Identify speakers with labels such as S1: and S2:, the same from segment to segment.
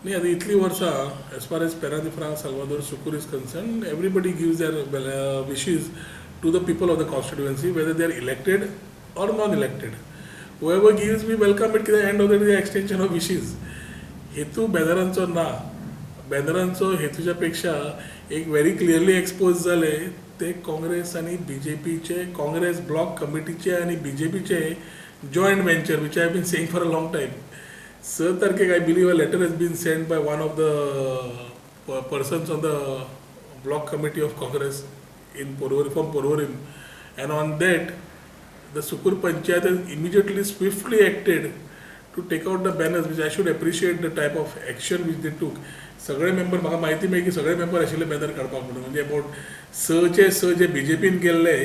S1: न्ही, आतां इतलीं वर्सां, as far as Pera de Franca Salvador Sukur is concerned, everybody gives their wishes to the people of the constituency, whether they are elected or non elected. Whoever gives, we welcome it, कित्याक end of the day, extension of wishes. हेतू बॅनरांचो ना. बॅनरांचो हेतूच्या पेक्षा एक very clearly expose जाले ते काँग्रेस आनी बीजेपीचे, Congress block कमिटीचे आनी बीजेपीचे joint venture, which I been saying for a long time. स तारखेक, I believe, a letter has been sent by one of the persons on the block committee of Congress in Porvorim, from Porvorim, and on that the Sukur Panchayat has immediately, swiftly acted to take out the banners, which I should appreciate, the type of action which they took. सगळे member, म्हाका म्हायती मेळ्ळी की सगळे member आशिल्ले banner काडपाक म्हणून. म्हणजे अबाउट सचे स जे बीजेपीन केल्ले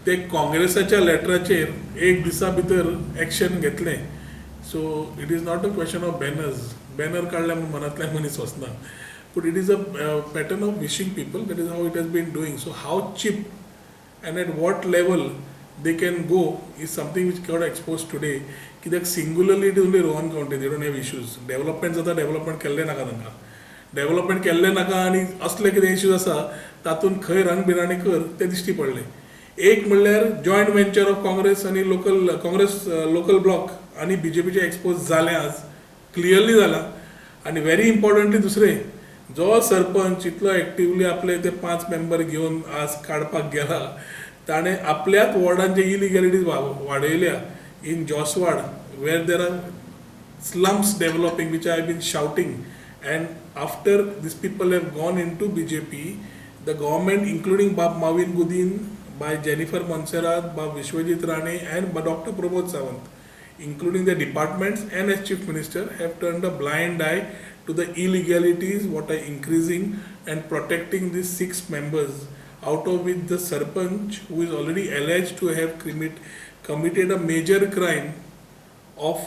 S1: ते काँग्रेसाच्या लेटराचेर एक दिसा भितर एक्शन घेतलें. So it is not a question of banners. Banner काडल्या म्हणून मनांतल्यान मनीस वचना, but it is a pattern of wishing people. That is how it has been doing. So how cheap and at what level they can go is something which got exposed today, कित्याक singularly it is only Rohan Khaunte. They don't have issues. Development जाता, development केल्लें नाका तांकां, development केल्लें नाका. आनी असले कितें इश्यूज आसा, तातूंत खंय रंगबिराणी कर ते दिश्टी पडले. एक म्हणल्यार जॉयंट वेंचर ऑफ काँग्रेस आनी लोकल काँग्रेस, लोकल ब्लॉक आनी बीजेपीचे एक्सपोज जालें, आज क्लियरली जालां. आनी व्हेरी इम्पॉर्टंटली दुसरें, जो सरपंच इतलो एक्टिवली आपले ते पांच मेंबर घेवन आज काडपाक गेला, ताणें आपल्याच वॉर्डान जे इलिगॅलिटीज वाडयल्या in Joswad, where there are slums developing, which I have been shouting, and after these people have gone into BJP, the government, including Bab Mauvin Godinho, by Jennifer Monserrate, Bab Vishwajit Rane and by Dr. Pramod Sawant, including the departments and as chief minister, have turned a blind eye to the illegalities what are increasing and protecting these six members, out of which the sarpanch, who is already alleged to have committed a major crime of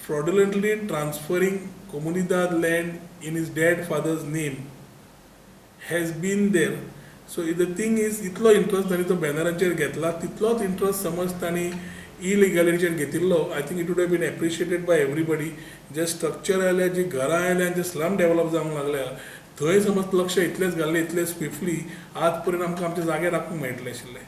S1: fraudulently transferring Comunidad land in his dead father's name, has been there. So the thing is, इतलो interest तांणी तो बॅनरांचेर घेतला, तितलोच interest समज तांणी इलिगॅलिटीचेर घेतिल्लो, I think it would have been appreciated by everybody. J structure आयल्या, जी घरां आयल्या, जे स्लम डेव्हलप जावंक लागल्या, थंय समज लक्ष इतलेंच घाल्लें, इतलें स्विफ्टली, आज पर्यंत आमकां आमचे जागे राखूंक मेळटलें आशिल्लें.